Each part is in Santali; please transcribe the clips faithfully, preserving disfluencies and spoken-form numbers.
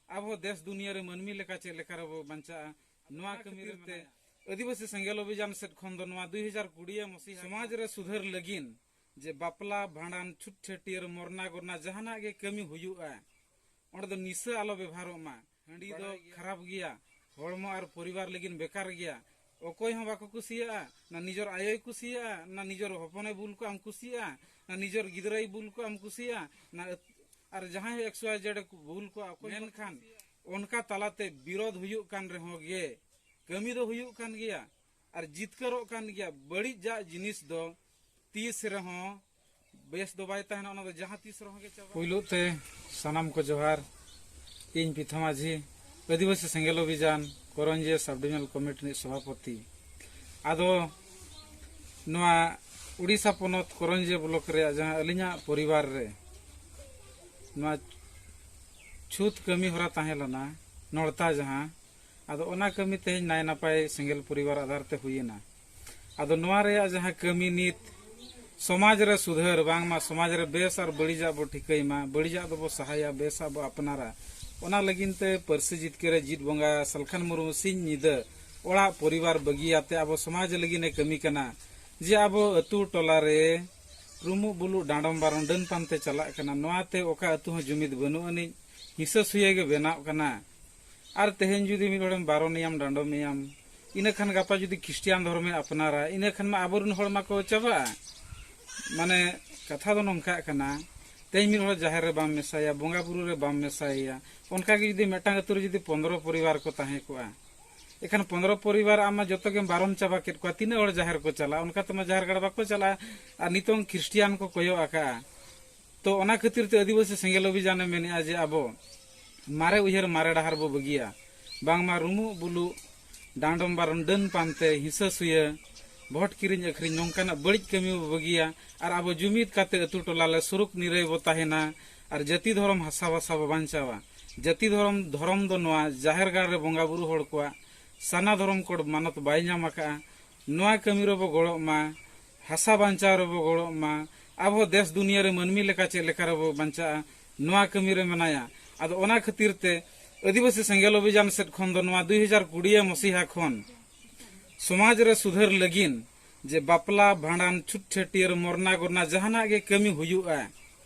ᱟᱵᱚ ᱫᱮᱥ ᱫᱩᱱᱤᱭᱟᱹ ᱨᱮ ᱢᱟᱹᱱᱢᱤ ᱞᱮᱠᱟ ᱪᱮᱫ ᱞᱮᱠᱟ ᱨᱮᱵᱚ ᱵᱟᱧᱪᱟᱜᱼᱟ, ᱱᱚᱣᱟ ᱠᱟᱹᱢᱤ ᱨᱮ ᱢᱮᱱᱟᱭᱟ᱾ ᱟᱹᱫᱤᱵᱟᱹᱥᱤ ᱥᱮᱸᱜᱮᱞ ᱚᱵᱷᱤᱡᱟᱱ ᱥᱮᱫ ᱠᱷᱚᱱ ᱫᱚ ᱱᱚᱣᱟ ᱫᱩᱭ ᱦᱟᱡᱟᱨ ᱠᱩᱲᱤ ᱢᱟᱹᱥᱤᱦᱟ ᱥᱚᱢᱟᱡᱽ ᱨᱮ ᱥᱩᱫᱷᱟᱹᱨ ᱞᱟᱹᱜᱤᱫ ᱡᱮ ᱵᱟᱯᱞᱟ, ᱵᱷᱟᱸᱰᱟᱱ, ᱪᱷᱩᱛ ᱪᱷᱟᱹᱴᱭᱟᱹᱨ, ᱢᱚᱨᱱᱟ ᱜᱚᱨᱱᱟ ᱡᱟᱦᱟᱱᱟᱜ ᱜᱮ ᱠᱟᱹᱢᱤ ᱦᱩᱭᱩᱜᱼᱟ, ᱚᱸᱰᱮ ᱫᱚ ᱱᱤᱥᱟᱹ ᱟᱞᱚ ᱵᱮᱵᱷᱟᱨᱚᱜ ᱢᱟ᱾ ᱦᱟᱺᱰᱤ ᱫᱚ ᱠᱷᱟᱨᱟᱯ ᱜᱮᱭᱟ, ᱦᱚᱲᱢᱚ ᱟᱨ ᱯᱚᱨᱤᱵᱟᱨ ᱞᱟᱹᱜᱤᱫ ᱵᱮᱠᱟᱨ ᱜᱮᱭᱟ᱾ ᱚᱠᱚᱭ ᱦᱚᱸ ᱵᱟᱠᱚ ᱠᱩᱥᱤᱭᱟᱜᱼᱟ, ᱱᱟ ᱱᱤᱡᱚᱨ ᱟᱭᱳᱭ ᱠᱩᱥᱤᱭᱟᱜᱼᱟ, ᱱᱟ ᱱᱤᱡᱚᱨ ᱦᱚᱯᱚᱱᱮ ᱵᱩᱞ ᱠᱚᱜᱼᱟ ᱮᱢ ᱠᱩᱥᱤᱭᱟᱜᱼᱟ, ᱱᱟ ᱱᱤᱡᱚᱨ ᱜᱤᱫᱽᱨᱟᱹᱭ ᱵᱩᱞ ᱠᱚᱜᱼᱟ ᱮᱢ ᱠᱩᱥᱤᱭᱟᱜᱼᱟ, ᱱᱟ ᱟᱹᱛ- ᱟᱨ ᱡᱟᱦᱟᱸᱭ ᱦᱚᱸ ᱮᱠᱥ ᱣᱟᱭ ᱡᱮᱰ ᱮ ᱵᱩᱞ ᱠᱚᱜᱼᱟ ᱚᱠᱚᱭ᱾ ᱢᱮᱱᱠᱷᱟᱱ ᱚᱱᱠᱟ ᱛᱟᱞᱟᱛᱮ ᱵᱤᱨᱳᱫᱷ ᱦᱩᱭᱩᱜ ᱠᱟᱱ ᱨᱮᱦᱚᱸ ᱜᱮ ᱠᱟᱹᱢᱤ ᱫᱚ ᱦᱩᱭᱩᱜ ᱠᱟᱱ ᱜᱮᱭᱟ ᱟᱨ ᱡᱤᱛᱠᱟᱹᱨᱚᱜ ᱠᱟᱱ ᱜᱮᱭᱟ᱾ ᱵᱟᱹᱲᱤᱡᱟᱜ ᱡᱤᱱᱤᱥ ᱫᱚ ᱛᱤᱥ ᱨᱮᱦᱚᱸ ᱵᱮᱥ ᱫᱚ ᱵᱟᱭ ᱛᱟᱦᱮᱱᱟ, ᱚᱱᱟ ᱫᱚ ᱡᱟᱦᱟᱸ ᱛᱤᱥ ᱨᱮᱦᱚᱸ ᱜᱮ ᱪᱟᱵᱟᱜᱼᱟ᱾ ᱯᱩᱭᱞᱩ ᱛᱮ ᱥᱟᱱᱟᱢ ᱠᱚ ᱡᱚᱦᱟᱨ᱾ ᱤᱧ ᱯᱤᱛᱷᱟ ᱢᱟᱹᱡᱷᱤ, ᱟᱹᱫᱤᱵᱟᱹᱥᱤ ᱥᱮᱸᱜᱮᱞ ᱚᱵᱷᱤᱡᱟᱱ ᱠᱚᱨᱚᱧᱡᱤᱭᱟᱹ ᱥᱟᱵ ᱰᱤᱵᱤᱡᱚᱱᱟᱞ ᱠᱚᱢᱤᱴᱤ ᱨᱤᱱᱤᱡ ᱥᱚᱵᱷᱟᱯᱚᱛᱤ᱾ ᱟᱫᱚ ᱱᱚᱣᱟ ᱩᱲᱤᱥᱥᱟ ᱯᱚᱱᱚᱛ ᱠᱚᱨᱚᱧᱡᱤᱭᱟᱹ ᱵᱞᱚᱠ ᱨᱮᱭᱟᱜ ᱡᱟᱦᱟᱸ ᱟᱹᱞᱤᱧᱟᱜ ᱯᱚᱨᱤᱵᱟᱨ ᱨᱮ ᱱᱚᱣᱟ ᱪᱷᱩᱛ ᱠᱟᱹᱢᱤ ᱦᱚᱨᱟ ᱛᱟᱦᱮᱸ ᱞᱮᱱᱟ, ᱱᱚᱲᱛᱟ ᱡᱟᱦᱟᱸ, ᱟᱫᱚ ᱚᱱᱟ ᱠᱟᱹᱢᱤ ᱛᱮᱦᱮᱧ ᱱᱟᱭ ᱱᱟᱯᱟᱭ ᱥᱮᱸᱜᱮᱞ ᱯᱚᱨᱤᱵᱟᱨ ᱟᱫᱷᱟᱨ ᱛᱮ ᱦᱩᱭᱮᱱᱟ᱾ ᱟᱫᱚ ᱱᱚᱣᱟ ᱨᱮᱭᱟᱜ ᱡᱟᱦᱟᱸ ᱠᱟᱹᱢᱤ ᱱᱤᱛ ᱥᱚᱢᱟᱡᱽ ᱨᱮ ᱥᱩᱫᱷᱟᱹᱨ, ᱵᱟᱝᱢᱟ ᱥᱚᱢᱟᱡᱽ ᱨᱮ ᱵᱮᱥ ᱟᱨ ᱵᱟᱹᱲᱤᱡᱟᱜ ᱵᱚ ᱴᱷᱤᱠᱟᱹᱭ ᱢᱟ, ᱵᱟᱹᱲᱤᱡᱟᱜ ᱫᱚᱵᱚ ᱥᱟᱦᱟᱭᱟ, ᱵᱮᱥᱟᱜ ᱵᱚ ᱟᱯᱱᱟᱨᱟ᱾ ᱚᱱᱟ ᱞᱟᱹᱜᱤᱫ ᱛᱮ ᱯᱟᱹᱨᱥᱤ ᱡᱤᱛᱠᱟᱹᱨ ᱨᱮ ᱡᱤᱛ ᱵᱚᱸᱜᱟ ᱥᱟᱞᱠᱷᱟᱱ ᱢᱩᱨᱢᱩ ᱥᱤᱧ ᱧᱤᱫᱟᱹ ᱚᱲᱟᱜ ᱯᱚᱨᱤᱵᱟᱨ ᱵᱟᱹᱜᱤᱭᱟᱛᱮ ᱟᱵᱚ ᱥᱚᱢᱟᱡᱽ ᱞᱟᱹᱜᱤᱫ ᱮ ᱠᱟᱹᱢᱤ ᱠᱟᱱᱟ᱾ ᱡᱮ ᱟᱵᱚ ᱟᱹᱛᱩ ᱴᱚᱞᱟ ᱨᱮ ᱨᱩᱢᱩᱜ ᱵᱩᱞᱩᱜ ᱰᱟᱸᱰᱚᱢ ᱵᱟᱨᱚᱱ ᱰᱟᱹᱱ ᱯᱟᱱᱛᱮ ᱪᱟᱞᱟᱜ ᱠᱟᱱᱟ, ᱱᱚᱣᱟ ᱛᱮ ᱚᱠᱟ ᱟᱹᱛᱩ ᱦᱚᱸ ᱡᱩᱢᱤᱫ ᱵᱟᱹᱱᱩᱜ ᱟᱹᱱᱤᱡ, ᱦᱤᱸᱥᱟᱹ ᱥᱩᱭᱟᱹ ᱜᱮ ᱵᱮᱱᱟᱣ ᱠᱟᱱᱟ᱾ ᱟᱨ ᱛᱮᱦᱮᱧ ᱡᱩᱫᱤ ᱢᱤᱫ ᱦᱚᱲᱮᱢ ᱵᱟᱨᱚᱱᱮᱭᱟᱢ, ᱰᱟᱸᱰᱚᱢᱮᱭᱟᱢ, ᱤᱱᱟᱹ ᱠᱷᱟᱱ ᱜᱟᱯᱟ ᱡᱩᱫᱤ ᱠᱷᱨᱤᱥᱴᱤᱭᱟᱱ ᱫᱷᱚᱨᱚᱢᱮ ᱟᱯᱱᱟᱨᱟ, ᱤᱱᱟᱹ ᱠᱷᱟᱱ ᱢᱟ ᱟᱵᱚᱨᱮᱱ ᱦᱚᱲ ᱢᱟᱠᱚ ᱪᱟᱵᱟᱜᱼᱟ᱾ ᱢᱟᱱᱮ ᱠᱟᱛᱷᱟ ᱫᱚ ᱱᱚᱝᱠᱟᱜ ᱠᱟᱱᱟ, ᱛᱮᱦᱮᱧ ᱢᱤᱫ ᱦᱚᱲ ᱡᱟᱦᱮᱨ ᱨᱮ ᱵᱟᱢ ᱢᱮᱥᱟᱭᱟ, ᱵᱚᱸᱜᱟ ᱵᱩᱨᱩ ᱨᱮ ᱵᱟᱢ ᱢᱮᱥᱟᱭᱮᱭᱟ, ᱚᱱᱠᱟ ᱜᱮ ᱡᱩᱫᱤ ᱢᱤᱫᱴᱟᱝ ᱟᱹᱛᱩ ᱨᱮ ᱡᱩᱫᱤ ᱯᱚᱱᱫᱽᱨᱚ ᱯᱚᱨᱤᱵᱟᱨ ᱠᱚ ᱛᱟᱦᱮᱸ ᱠᱚᱜᱼᱟ, ᱮᱠᱷᱟᱱ ᱯᱚᱱᱫᱽᱨᱚ ᱯᱚᱨᱤᱵᱟᱨ ᱟᱢ ᱢᱟ ᱡᱚᱛᱚ ᱜᱮᱢ ᱵᱟᱨᱚᱱ ᱪᱟᱵᱟ ᱠᱮᱫ ᱠᱚᱣᱟ, ᱛᱤᱱᱟᱹᱜ ᱦᱚᱲ ᱡᱟᱦᱮᱨ ᱠᱚ ᱪᱟᱞᱟᱜᱼᱟ? ᱚᱱᱠᱟ ᱛᱮᱢᱟ ᱡᱟᱦᱮᱨ ᱜᱟᱲ ᱵᱟᱠᱚ ᱪᱟᱞᱟᱜᱼᱟ᱾ ᱟᱨ ᱱᱤᱛᱚᱝ ᱠᱷᱨᱤᱥᱴᱤᱭᱟᱱ ᱠᱚ ᱠᱚᱭᱚᱜ ᱟᱠᱟᱜᱼᱟ᱾ ᱛᱚ ᱚᱱᱟ ᱠᱷᱟᱹᱛᱤᱨ ᱛᱮ ᱟᱹᱫᱤᱵᱟᱹᱥᱤ ᱥᱮᱸᱜᱮᱞ ᱚᱵᱷᱤᱡᱟᱱᱮ ᱢᱮᱱᱮᱜᱼᱟ ᱡᱮ ᱟᱵᱚ ᱢᱟᱨᱮ ᱩᱭᱦᱟᱹᱨ ᱢᱟᱨᱮ ᱰᱟᱦᱟᱨ ᱵᱚ ᱵᱟᱹᱜᱤᱭᱟ, ᱵᱟᱝᱢᱟ ᱨᱩᱢᱩᱜ ᱵᱩᱞᱩᱜ, ᱰᱟᱸᱰᱚᱢ ᱵᱟᱨᱚᱱ, ᱰᱟᱹᱱ ᱯᱟᱱᱛᱮ, ᱦᱤᱸᱥᱟᱹ ᱥᱩᱭᱟᱹ, ᱵᱷᱳᱴ ᱠᱤᱨᱤᱧ ᱟᱹᱠᱷᱨᱤᱧ, ᱱᱚᱝᱠᱟᱱᱟᱜ ᱵᱟᱹᱲᱤᱡ ᱠᱟᱹᱢᱤ ᱵᱚ ᱵᱟᱹᱜᱤᱭᱟ᱾ ᱟᱨ ᱟᱵᱚ ᱡᱩᱢᱤᱫ ᱠᱟᱛᱮ ᱟᱹᱛᱩ ᱴᱚᱞᱟ ᱞᱮ ᱥᱩᱨᱩᱠ ᱱᱤᱨᱟᱹᱭ ᱵᱚ ᱛᱟᱦᱮᱱᱟ ᱟᱨ ᱡᱟᱹᱛᱤ ᱫᱷᱚᱨᱚᱢ ᱦᱟᱥᱟ ᱵᱷᱟᱥᱟ ᱵᱚ ᱵᱟᱧᱪᱟᱣᱟ᱾ ᱡᱟᱹᱛᱤ ᱫᱷᱚᱨᱚᱢ, ᱫᱷᱚᱨᱚᱢ ᱫᱚ ᱱᱚᱣᱟ ᱡᱟᱦᱮᱨ ᱜᱟᱲ ᱨᱮ ᱵᱚᱸᱜᱟ ᱵᱩᱨᱩ ᱦᱚᱲ ᱠᱚᱣᱟᱜ ᱥᱟᱨᱱᱟ ᱫᱷᱚᱨᱚᱢ ᱠᱳᱰ ᱢᱟᱱᱚᱛ ᱵᱟᱭ ᱧᱟᱢ ᱟᱠᱟᱫᱼᱟ᱾ ᱱᱚᱣᱟ ᱠᱟᱹᱢᱤ ᱨᱮᱵᱚ ᱜᱚᱲᱚᱜ ᱢᱟ, ᱦᱟᱥᱟ ᱵᱟᱧᱪᱟᱣ ᱨᱮᱵᱚ ᱜᱚᱲᱚᱜ ᱢᱟ, ᱟᱵᱚ ᱫᱮᱥ ᱫᱩᱱᱤᱭᱟᱹ ᱨᱮ ᱢᱟᱹᱱᱢᱤ ᱞᱮᱠᱟ ᱪᱮᱫ ᱞᱮᱠᱟ ᱨᱮᱵᱚ ᱵᱟᱧᱪᱟᱜᱼᱟ, ᱱᱚᱣᱟ ᱠᱟᱹᱢᱤ ᱨᱮ ᱢᱮᱱᱟᱭᱟ᱾ ᱟᱫᱚ ᱚᱱᱟ ᱠᱷᱟᱹᱛᱤᱨ ᱛᱮ ᱟᱹᱫᱤᱵᱟᱹᱥᱤ ᱥᱮᱸᱜᱮᱞ ᱚᱵᱷᱤᱡᱟᱱ ᱥᱮᱫ ᱠᱷᱚᱱ ᱫᱚ ᱱᱚᱣᱟ ᱫᱩᱭ ᱦᱟᱡᱟᱨ ᱠᱩᱲᱤ ᱢᱟᱹᱥᱤᱦᱟ ᱠᱷᱚᱱ ᱥᱚᱢᱟᱡᱽ ᱨᱮ ᱥᱩᱫᱷᱟᱹᱨ ᱞᱟᱹᱜᱤᱫ ᱡᱮ ᱵᱟᱯᱞᱟ, ᱵᱷᱟᱸᱰᱟᱱ, ᱪᱷᱩᱛ ᱪᱷᱟᱹᱴᱭᱟᱹᱨ, ᱢᱚᱨᱱᱟ ᱜᱚᱨᱱᱟ ᱡᱟᱦᱟᱱᱟᱜ ᱜᱮ ᱠᱟᱹᱢᱤ ᱦᱩᱭᱩᱜᱼᱟ,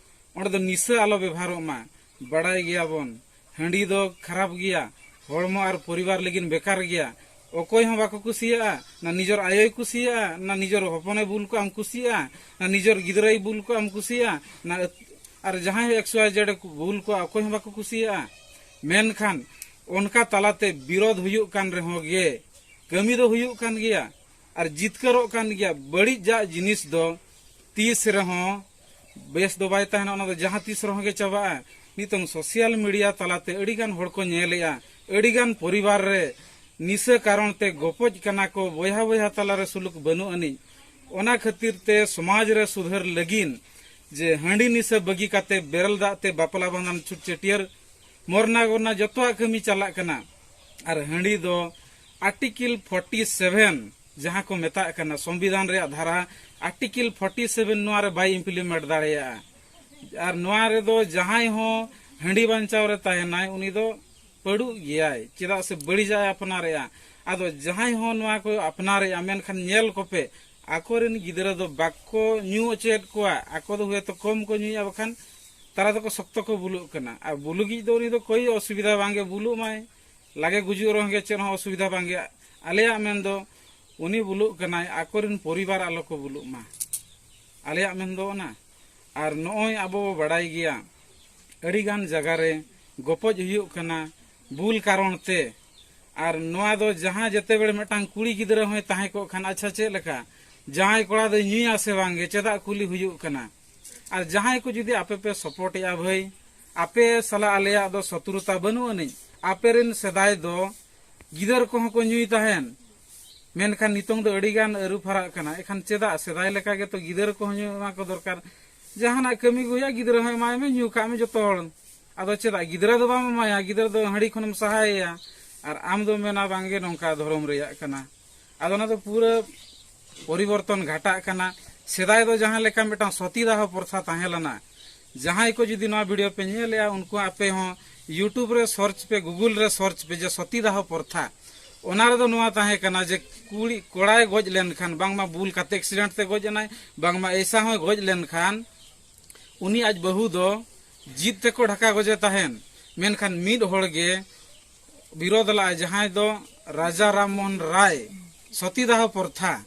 ᱚᱸᱰᱮ ᱫᱚ ᱱᱤᱥᱟᱹ ᱟᱞᱚ ᱵᱮᱵᱷᱟᱨᱚᱜ ᱢᱟ᱾ ᱵᱟᱲᱟᱭ ᱜᱮᱭᱟᱵᱚᱱ, ᱦᱟᱺᱰᱤ ᱫᱚ ᱠᱷᱟᱨᱟᱯ ᱜᱮᱭᱟ, ᱦᱚᱲᱢᱚ ᱟᱨ ᱯᱚᱨᱤᱵᱟᱨ ᱞᱟᱹᱜᱤᱫ ᱵᱮᱠᱟᱨ ᱜᱮᱭᱟ᱾ ᱚᱠᱚᱭ ᱦᱚᱸ ᱵᱟᱠᱚ ᱠᱩᱥᱤᱭᱟᱜᱼᱟ, ᱱᱟ ᱱᱤᱡᱚᱨ ᱟᱭᱳᱭ ᱠᱩᱥᱤᱭᱟᱜᱼᱟ, ᱱᱟ ᱱᱤᱡᱚᱨ ᱦᱚᱯᱚᱱᱮ ᱵᱩᱞ ᱠᱚᱜ ᱟᱢ ᱠᱩᱥᱤᱭᱟᱜᱼᱟ, ᱱᱟ ᱱᱤᱡᱚᱨ ᱜᱤᱫᱽᱨᱟᱹᱭ ᱵᱩᱞ ᱠᱚᱜ ᱟᱢ ᱠᱩᱥᱤᱭᱟᱜᱼᱟ, ᱱᱟ ᱟᱹᱛ-, ᱟᱨ ᱡᱟᱦᱟᱸᱭ ᱦᱚᱸ ᱮᱠᱥ ᱣᱟᱭ ᱡᱮᱰ ᱮ ᱵᱩᱞ ᱠᱚᱣᱟ, ᱚᱠᱚᱭ ᱦᱚᱸ ᱵᱟᱠᱚ ᱠᱩᱥᱤᱭᱟᱜᱼᱟ᱾ ᱢᱮᱱᱠᱷᱟᱱ ᱚᱱᱠᱟ ᱛᱟᱞᱟᱛᱮ ᱵᱤᱨᱳᱫᱷ ᱦᱩᱭᱩᱜ ᱠᱟᱱ ᱨᱮᱦᱚᱸ ᱜᱮ ᱠᱟᱹᱢᱤ ᱫᱚ ᱦᱩᱭᱩᱜ ᱠᱟᱱ ᱜᱮᱭᱟ ᱟᱨ ᱡᱤᱛᱠᱟᱹᱨᱚᱜ ᱠᱟᱱ ᱜᱮᱭᱟ᱾ ᱵᱟᱹᱲᱤᱡᱟᱜ ᱡᱤᱱᱤᱥ ᱫᱚ ᱛᱤᱥ ᱨᱮᱦᱚᱸ ᱵᱮᱥ ᱫᱚ ᱵᱟᱭ ᱛᱟᱦᱮᱱᱟ, ᱚᱱᱟ ᱫᱚ ᱡᱟᱦᱟᱸ ᱛᱤᱥ ᱨᱮᱦᱚᱸ ᱜᱮ ᱪᱟᱵᱟᱜᱼᱟ᱾ ᱱᱤᱛᱚᱝ ᱥᱳᱥᱟᱞ ᱢᱤᱰᱤᱭᱟ ᱛᱟᱞᱟᱛᱮ ᱟᱹᱰᱤᱜᱟᱱ ᱦᱚᱲ ᱠᱚ ᱧᱮᱞᱮᱜᱼᱟ, ᱟᱹᱰᱤᱜᱟᱱ ᱯᱚᱨᱤᱵᱟᱨ ᱨᱮ ᱱᱤᱥᱟᱹ ᱠᱟᱨᱚᱱ ᱛᱮ ᱜᱚᱯᱚᱡ ᱠᱟᱱᱟ ᱠᱚ, ᱵᱚᱭᱦᱟ ᱵᱚᱭᱦᱟ ᱛᱟᱞᱟᱨᱮ ᱥᱩᱞᱩᱠ ᱵᱟᱹᱱᱩᱜ ᱟᱹᱱᱤᱡ᱾ ᱚᱱᱟ ᱠᱷᱟᱹᱛᱤᱨ ᱛᱮ ᱥᱚᱢᱟᱡᱽ ᱨᱮ ᱥᱩᱫᱷᱟᱹᱨ ᱞᱟᱹᱜᱤᱫ ᱡᱮ ᱦᱟᱺᱰᱤ ᱱᱤᱥᱟᱹ ᱵᱟᱹᱜᱤ ᱠᱟᱛᱮ ᱵᱮᱨᱮᱞ ᱫᱟᱜ ᱛᱮ ᱵᱟᱯᱞᱟ ᱵᱷᱟᱸᱰᱟᱱ ᱪᱷᱩᱛ ᱪᱷᱟᱹᱴᱭᱟᱹᱨ ᱢᱚᱨᱱᱟ ᱜᱚᱨᱱᱟ ᱡᱚᱛᱚᱣᱟᱜ ᱠᱟᱹᱢᱤ ᱪᱟᱞᱟᱜ ᱠᱟᱱᱟ᱾ ᱟᱨ ᱦᱟᱺᱰᱤ ᱫᱚ ᱟᱨᱴᱤᱠᱮᱞ ᱯᱷᱳᱨᱴᱤ ᱥᱮᱵᱷᱮᱱ ᱡᱟᱦᱟᱸ ᱠᱚ ᱢᱮᱛᱟᱜ ᱠᱟᱱᱟ ᱥᱚᱝᱵᱤᱫᱷᱟᱱ ᱨᱮᱭᱟᱜ ᱫᱷᱟᱨᱟ, ᱟᱨᱴᱤᱠᱮᱞ ᱯᱷᱳᱨᱴᱤ ᱥᱮᱵᱷᱮᱱ ᱱᱚᱣᱟ ᱨᱮ ᱵᱟᱭ ᱤᱢᱯᱞᱤᱢᱮᱱᱴ ᱫᱟᱲᱮᱭᱟᱜᱼᱟ᱾ ᱟᱨ ᱱᱚᱣᱟ ᱨᱮᱫᱚ ᱡᱟᱦᱟᱸᱭ ᱦᱚᱸ ᱦᱟᱺᱰᱤ ᱵᱟᱧᱪᱟᱣ ᱨᱮ ᱛᱟᱦᱮᱱᱟᱭ, ᱩᱱᱤ ᱫᱚ ᱯᱟᱹᱰᱩᱜ ᱜᱮᱭᱟᱭ, ᱪᱮᱫᱟᱜ ᱥᱮ ᱵᱟᱹᱲᱤᱡᱟᱜ ᱮ ᱟᱯᱱᱟᱨᱮᱜᱼᱟ᱾ ᱟᱫᱚ ᱡᱟᱦᱟᱸᱭ ᱦᱚᱸ ᱱᱚᱣᱟ ᱠᱚ ᱟᱯᱱᱟᱨᱮᱜᱼᱟ, ᱢᱮᱱᱠᱷᱟᱱ ᱧᱮᱞ ᱠᱚᱯᱮ, ᱟᱠᱚᱨᱮᱱ ᱜᱤᱫᱽᱨᱟᱹ ᱫᱚ ᱵᱟᱠᱚ ᱧᱩ ᱚᱪᱚᱭᱮᱫ ᱠᱚᱣᱟ᱾ ᱟᱠᱚ ᱫᱚ ᱦᱚᱭᱛᱚ ᱠᱚᱢ ᱠᱚ ᱧᱩᱭᱟ, ᱵᱟᱠᱷᱟᱱ ᱛᱟᱞᱟ ᱫᱚᱠᱚ ᱥᱚᱠᱛᱚ ᱠᱚ ᱵᱩᱞᱩᱜ ᱠᱟᱱᱟ᱾ ᱟᱨ ᱵᱩᱞᱩᱜᱤᱡ ᱫᱚ ᱩᱱᱤ ᱫᱚ ᱠᱳᱭ ᱚᱥᱩᱵᱤᱫᱷᱟ ᱵᱟᱝᱜᱮ, ᱵᱩᱞᱩᱜ ᱢᱟᱭ, ᱞᱟᱜᱮ ᱜᱩᱡᱩᱜ ᱨᱮᱦᱚᱸ ᱜᱮ ᱪᱮᱫ ᱦᱚᱸ ᱚᱥᱩᱵᱤᱫᱷᱟ ᱵᱟᱝᱜᱮ᱾ ᱟᱞᱮᱭᱟᱜ ᱢᱮᱱ ᱫᱚ ᱩᱱᱤ ᱵᱩᱞᱩᱜ ᱠᱟᱱᱟᱭ, ᱟᱠᱚᱨᱮᱱ ᱯᱚᱨᱤᱵᱟᱨ ᱟᱞᱚ ᱠᱚ ᱵᱩᱞᱩᱜ ᱢᱟ, ᱟᱞᱮᱭᱟᱜ ᱢᱮᱱ ᱫᱚ ᱚᱱᱟ᱾ ᱟᱨ ᱱᱚᱜᱼᱚᱭ ᱟᱵᱚ ᱵᱚ ᱵᱟᱲᱟᱭ ᱜᱮᱭᱟ, ᱟᱹᱰᱤᱜᱟᱱ ᱡᱟᱭᱜᱟ ᱨᱮ ᱜᱚᱯᱚᱡ ᱦᱩᱭᱩᱜ ᱠᱟᱱᱟ ᱵᱩᱞ ᱠᱟᱨᱚᱱ ᱛᱮ᱾ ᱟᱨ ᱱᱚᱣᱟ ᱫᱚ ᱡᱟᱦᱟᱸ ᱡᱮᱛᱮ ᱵᱮᱲᱮ ᱢᱤᱫᱴᱟᱝ ᱠᱩᱲᱤ ᱜᱤᱫᱽᱨᱟᱹ ᱦᱚᱸᱭ ᱛᱟᱦᱮᱸ ᱠᱚᱜ ᱠᱷᱟᱱ, ᱟᱪᱪᱷᱟ, ᱪᱮᱫ ᱞᱮᱠᱟ ᱡᱟᱦᱟᱸᱭ ᱠᱚᱲᱟ ᱫᱚᱭ ᱧᱩᱭᱟ ᱥᱮ ᱵᱟᱝᱜᱮ, ᱪᱮᱫᱟᱜ ᱠᱩᱞᱤ ᱦᱩᱭᱩᱜ ᱠᱟᱱᱟ? ᱟᱨ ᱡᱟᱦᱟᱸᱭ ᱠᱚ ᱡᱩᱫᱤ ᱟᱯᱮ ᱯᱮ ᱥᱟᱯᱳᱨᱴ ᱮᱜᱼᱟ, ᱵᱷᱟᱹᱭ, ᱟᱯᱮ ᱥᱟᱞᱟᱜ ᱟᱞᱮᱭᱟᱜ ᱫᱚ ᱥᱚᱛᱨᱩᱛᱟ ᱵᱟᱹᱱᱩᱜ ᱟᱹᱱᱤᱡ᱾ ᱟᱯᱮ ᱨᱮᱱ ᱥᱮᱫᱟᱭ ᱫᱚ ᱜᱤᱫᱟᱹᱨ ᱠᱚᱦᱚᱸ ᱠᱚ ᱧᱩᱭ ᱛᱟᱦᱮᱱ, ᱢᱮᱱᱠᱷᱟᱱ ᱱᱤᱛᱚᱝ ᱫᱚ ᱟᱹᱰᱤ ᱜᱟᱱ ᱟᱹᱨᱩ ᱯᱷᱟᱨᱟᱜ ᱠᱟᱱᱟ᱾ ᱮᱠᱷᱟᱱ ᱪᱮᱫᱟᱜ ᱥᱮᱫᱟᱭ ᱞᱮᱠᱟ ᱜᱮᱛᱚ ᱜᱤᱫᱟᱹᱨ ᱠᱚᱦᱚᱸ ᱧᱩ ᱮᱢᱟ ᱠᱚ ᱫᱚᱨᱠᱟᱨ᱾ ᱡᱟᱦᱟᱱᱟᱜ ᱠᱟᱹᱢᱤ ᱠᱚ ᱦᱩᱭᱩᱜᱼᱟ, ᱜᱤᱫᱽᱨᱟᱹ ᱦᱚᱸ ᱮᱢᱟᱭ ᱢᱮ, ᱧᱩ ᱠᱟᱜ ᱢᱮ ᱡᱚᱛᱚ ᱦᱚᱲ᱾ ᱟᱫᱚ ᱪᱮᱫᱟᱜ ᱜᱤᱫᱽᱨᱟᱹ ᱫᱚ ᱵᱟᱢ ᱮᱢᱟᱭᱟ? ᱜᱤᱫᱽᱨᱟᱹ ᱫᱚ ᱦᱟᱺᱰᱤ ᱠᱷᱚᱱᱮᱢ ᱥᱟᱦᱟᱭᱮᱭᱟ, ᱟᱨ ᱟᱢ ᱫᱚᱢ ᱢᱮᱱᱟ ᱵᱟᱝᱜᱮ ᱱᱚᱝᱠᱟ ᱫᱷᱚᱨᱚᱢ ᱨᱮᱭᱟᱜ ᱠᱟᱱᱟ᱾ ᱟᱫᱚ ᱚᱱᱟ ᱫᱚ ᱯᱩᱨᱟᱹ ᱯᱚᱨᱤᱵᱚᱨᱛᱚᱱ ᱜᱷᱟᱴᱟᱜ ᱠᱟᱱᱟ᱾ ᱥᱮᱫᱟᱭ ᱫᱚ ᱡᱟᱦᱟᱸ ᱞᱮᱠᱟ ᱢᱤᱫᱴᱟᱝ ᱥᱚᱛᱤᱫᱟᱦᱚ ᱯᱨᱚᱛᱷᱟ ᱛᱟᱦᱮᱸ ᱞᱮᱱᱟ, ᱡᱟᱦᱟᱸᱭ ᱠᱚ ᱡᱩᱫᱤ ᱱᱚᱣᱟ ᱵᱷᱤᱰᱤᱭᱳ ᱯᱮ ᱧᱮᱞᱮᱜᱼᱟ, ᱩᱱᱠᱩ ᱟᱯᱮ ᱦᱚᱸ YouTube ᱨᱮ ᱥᱟᱨᱪ ᱯᱮ, Google ᱨᱮ ᱥᱟᱨᱪ ᱯᱮ ᱡᱮ ᱥᱚᱛᱤᱫᱟᱦᱚ ᱯᱨᱚᱛᱷᱟ᱾ ᱚᱱᱟ ᱨᱮᱫᱚ ᱱᱚᱣᱟ ᱛᱟᱦᱮᱸ ᱠᱟᱱᱟ ᱡᱮ ᱠᱩᱲᱤ, ᱠᱚᱲᱟᱭ ᱜᱚᱡ ᱞᱮᱱᱠᱷᱟᱱ, ᱵᱟᱝᱢᱟ ᱵᱩᱞ ᱠᱟᱛᱮ ᱮᱠᱥᱤᱰᱮᱱᱴ ᱛᱮ ᱜᱚᱡ ᱮᱱᱟᱭ, ᱵᱟᱝᱢᱟ ᱮᱭᱥᱟ ᱦᱚᱸᱭ ᱜᱚᱡ ᱞᱮᱱᱠᱷᱟᱱ, ᱩᱱᱤ ᱟᱡ ᱵᱟᱹᱦᱩ ᱫᱚ ᱡᱤᱫ ᱛᱮᱠᱚ ᱰᱷᱟᱠᱟ ᱜᱚᱡᱮ ᱛᱟᱦᱮᱱ᱾ ᱢᱮᱱᱠᱷᱟᱱ ᱢᱤᱫ ᱦᱚᱲ ᱜᱮ ᱵᱤᱨᱳᱫᱷ ᱞᱟᱜᱼᱟᱭ, ᱡᱟᱦᱟᱸᱭ ᱫᱚ ᱨᱟᱡᱟ ᱨᱟᱢ ᱢᱳᱦᱚᱱ ᱨᱟᱭ, ᱥᱚᱛᱤᱫᱟᱦᱚ ᱯᱨᱚᱛᱷᱟ,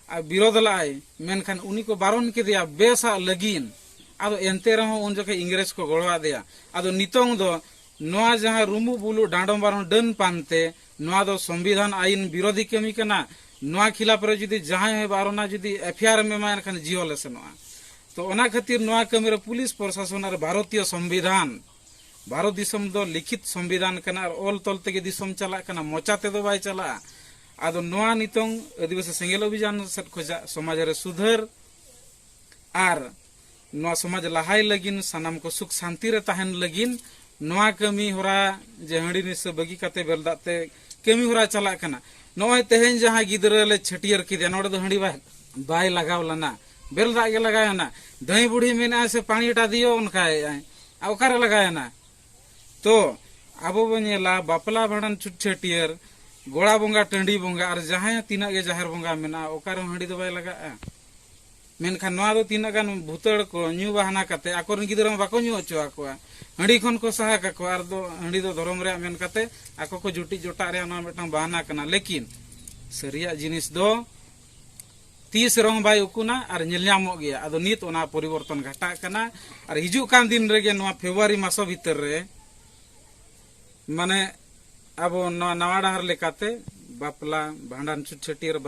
ᱟᱨ ᱵᱤᱨᱳᱫᱷ ᱞᱟᱜᱼᱟᱭ᱾ ᱢᱮᱱᱠᱷᱟᱱ ᱩᱱᱤ ᱠᱚ ᱵᱟᱨᱚᱱ ᱠᱮᱫᱮᱭᱟ ᱵᱮᱥᱟᱜ ᱞᱟᱹᱜᱤᱫ᱾ ᱟᱫᱚ ᱮᱱᱛᱮ ᱨᱮᱦᱚᱸ ᱩᱱ ᱡᱚᱠᱷᱮᱡ ᱤᱝᱨᱮᱡᱽ ᱠᱚ ᱜᱚᱲᱚ ᱟᱫᱮᱭᱟ᱾ ᱟᱫᱚ ᱱᱤᱛᱚᱝ ᱫᱚ ᱱᱚᱣᱟ ᱡᱟᱦᱟᱸ ᱨᱩᱢᱩᱜ ᱵᱩᱞᱩᱜ ᱰᱟᱸᱰᱚᱢ ᱵᱟᱨᱚᱱ ᱰᱟᱹᱱ ᱯᱟᱱᱛᱮ, ᱱᱚᱣᱟ ᱫᱚ ᱥᱚᱝᱵᱤᱫᱷᱟᱱ ᱟᱭᱤᱱ ᱵᱤᱨᱳᱫᱷᱤ ᱠᱟᱹᱢᱤ ᱠᱟᱱᱟ᱾ ᱱᱚᱣᱟ ᱠᱷᱤᱞᱟᱯ ᱨᱮ ᱡᱩᱫᱤ ᱡᱟᱦᱟᱸᱭ ᱦᱚᱸᱭ ᱵᱟᱨᱚᱱᱟ, ᱡᱩᱫᱤ ᱮᱯᱷ ᱟᱭ ᱟᱨ ᱮᱢ ᱮᱢᱟᱭ, ᱮᱱᱠᱷᱟᱱ ᱡᱤᱦᱚᱞ ᱮ ᱥᱮᱱᱚᱜᱼᱟ᱾ ᱛᱚ ᱚᱱᱟ ᱠᱷᱟᱹᱛᱤᱨ ᱱᱚᱣᱟ ᱠᱟᱹᱢᱤ ᱨᱮ ᱯᱩᱞᱤᱥ ᱯᱨᱚᱥᱟᱥᱚᱱ ᱟᱨ ᱵᱷᱟᱨᱚᱛᱤᱭᱚ ᱥᱚᱝᱵᱤᱫᱷᱟᱱ, ᱵᱷᱟᱨᱚᱛ ᱫᱤᱥᱚᱢ ᱫᱚ ᱞᱤᱠᱷᱤᱛ ᱥᱚᱝᱵᱤᱫᱷᱟᱱ ᱠᱟᱱᱟ ᱟᱨ ᱚᱞ ᱛᱚᱞ ᱛᱮᱜᱮ ᱫᱤᱥᱚᱢ ᱪᱟᱞᱟᱜ ᱠᱟᱱᱟ, ᱢᱚᱪᱟ ᱛᱮᱫᱚ ᱵᱟᱭ ᱪᱟᱞᱟᱜᱼᱟ᱾ ᱟᱫᱚ ᱱᱚᱣᱟ ᱱᱤᱛᱚᱝ ᱟᱹᱫᱤᱵᱟᱹᱥᱤ ᱥᱮᱸᱜᱮᱞ ᱚᱵᱷᱤᱡᱟᱱ ᱥᱮᱫ ᱠᱷᱚᱱᱟᱜ ᱥᱚᱢᱟᱡᱽ ᱨᱮ ᱥᱩᱫᱷᱟᱹᱨ ᱟᱨ ᱱᱚᱣᱟ ᱥᱚᱢᱟᱡᱽ ᱞᱟᱦᱟᱭ ᱞᱟᱹᱜᱤᱫ, ᱥᱟᱱᱟᱢ ᱠᱚ ᱥᱩᱠ ᱥᱟᱱᱛᱤ ᱨᱮ ᱛᱟᱦᱮᱱ ᱞᱟᱹᱜᱤᱫ ᱱᱚᱣᱟ ᱠᱟᱹᱢᱤ ᱦᱚᱨᱟ ᱡᱮ ᱦᱟᱺᱰᱤ ᱱᱤᱥᱟᱹ ᱵᱟᱹᱜᱤ ᱠᱟᱛᱮ ᱵᱮᱞ ᱫᱟᱜ ᱛᱮ ᱠᱟᱹᱢᱤ ᱦᱚᱨᱟ ᱪᱟᱞᱟᱜ ᱠᱟᱱᱟ᱾ ᱱᱚᱜᱼᱚᱭ ᱛᱮᱦᱮᱧ ᱡᱟᱦᱟᱸ ᱜᱤᱫᱽᱨᱟᱹ ᱞᱮ ᱪᱷᱟᱹᱴᱭᱟᱹᱨ ᱠᱮᱫᱮᱭᱟ, ᱱᱚᱰᱮ ᱫᱚ ᱦᱟᱺᱰᱤ ᱵᱟᱭ, ᱵᱟᱭ ᱞᱟᱜᱟᱣ ᱞᱮᱱᱟ, ᱵᱮᱞ ᱫᱟᱜ ᱜᱮ ᱞᱟᱜᱟᱣᱮᱱᱟ᱾ ᱫᱟᱹᱭ ᱵᱩᱲᱦᱤ ᱢᱮᱱᱟᱜᱼᱟ ᱥᱮ ᱯᱟᱹᱬᱤ ᱮᱴᱟ ᱫᱤᱭᱳ ᱚᱱᱠᱟᱭᱮᱫᱼᱟᱭ, ᱟᱨ ᱚᱠᱟᱨᱮ ᱞᱟᱜᱟᱣᱮᱱᱟ? ᱛᱚ ᱟᱵᱚ ᱵᱚᱱ ᱧᱮᱞᱟ ᱵᱟᱯᱞᱟ, ᱵᱷᱟᱸᱰᱟᱱ, ᱪᱷᱩᱛ ᱪᱷᱟᱹᱴᱭᱟᱹᱨ, ᱜᱚᱲᱟ ᱵᱚᱸᱜᱟ, ᱴᱟᱺᱰᱤ ᱵᱚᱸᱜᱟ ᱟᱨ ᱡᱟᱦᱟᱸᱭ ᱛᱤᱱᱟᱹᱜ ᱜᱮ ᱡᱟᱦᱮᱨ ᱵᱚᱸᱜᱟ ᱢᱮᱱᱟᱜᱼᱟ, ᱚᱠᱟ ᱨᱮᱦᱚᱸ ᱦᱟᱺᱰᱤ ᱫᱚ ᱵᱟᱭ ᱞᱟᱜᱟᱜᱼᱟ᱾ ᱢᱮᱱᱠᱷᱟᱱ ᱱᱚᱣᱟ ᱫᱚ ᱛᱤᱱᱟᱹᱜ ᱜᱟᱱ ᱵᱷᱩᱛᱟᱹᱲ ᱠᱚ ᱧᱩ ᱵᱟᱦᱟᱱᱟ ᱠᱟᱛᱮ ᱟᱠᱚᱨᱮᱱ ᱜᱤᱫᱽᱨᱟᱹ ᱦᱚᱸ ᱵᱟᱠᱚ ᱧᱩ ᱦᱚᱪᱚ ᱟᱠᱚᱣᱟ, ᱦᱟᱺᱰᱤ ᱠᱷᱚᱱ ᱠᱚ ᱥᱟᱦᱟ ᱠᱟᱠᱚᱣᱟ᱾ ᱟᱨ ᱫᱚ ᱦᱟᱺᱰᱤ ᱫᱚ ᱫᱷᱚᱨᱚᱢ ᱨᱮᱭᱟᱜ ᱢᱮᱱ ᱠᱟᱛᱮ ᱟᱠᱚ ᱠᱚ ᱡᱩᱴᱤᱡ ᱡᱚᱴᱟᱜ ᱨᱮᱭᱟᱜ ᱱᱚᱣᱟ ᱢᱤᱫᱴᱟᱝ ᱵᱟᱦᱟᱱᱟ ᱠᱟᱱᱟ᱾ ᱞᱮᱠᱤᱱ ᱥᱟᱹᱨᱤᱭᱟᱜ ᱡᱤᱱᱤᱥ ᱫᱚ ᱛᱤᱥ ᱨᱮᱦᱚᱸ ᱵᱟᱭ ᱩᱠᱩᱱᱟ ᱟᱨ ᱧᱮᱞ ᱧᱟᱢᱚᱜ ᱜᱮᱭᱟ᱾ ᱟᱫᱚ ᱱᱤᱛ ᱚᱱᱟ ᱯᱚᱨᱤᱵᱚᱨᱛᱚᱱ ᱜᱷᱟᱴᱟᱜ ᱠᱟᱱᱟ᱾ ᱟᱨ ᱦᱤᱡᱩᱜ ᱠᱟᱱ ᱫᱤᱱ ᱨᱮᱜᱮ ᱱᱚᱣᱟ ᱯᱷᱮᱵᱽᱨᱩᱣᱟᱨᱤ ᱢᱟᱥᱚ ᱵᱷᱤᱛᱤᱨ ᱨᱮ, ᱢᱟᱱᱮ, ᱟᱵᱚ ᱱᱚᱣᱟ ᱱᱟᱣᱟ ᱰᱟᱦᱟᱨ ᱞᱮᱠᱟᱛᱮ ᱵᱟᱯᱞᱟ, ᱵᱷᱟᱸᱰᱟᱱ, ᱪᱷᱩᱛ ᱪᱷᱟᱹᱴᱭᱟᱹᱨ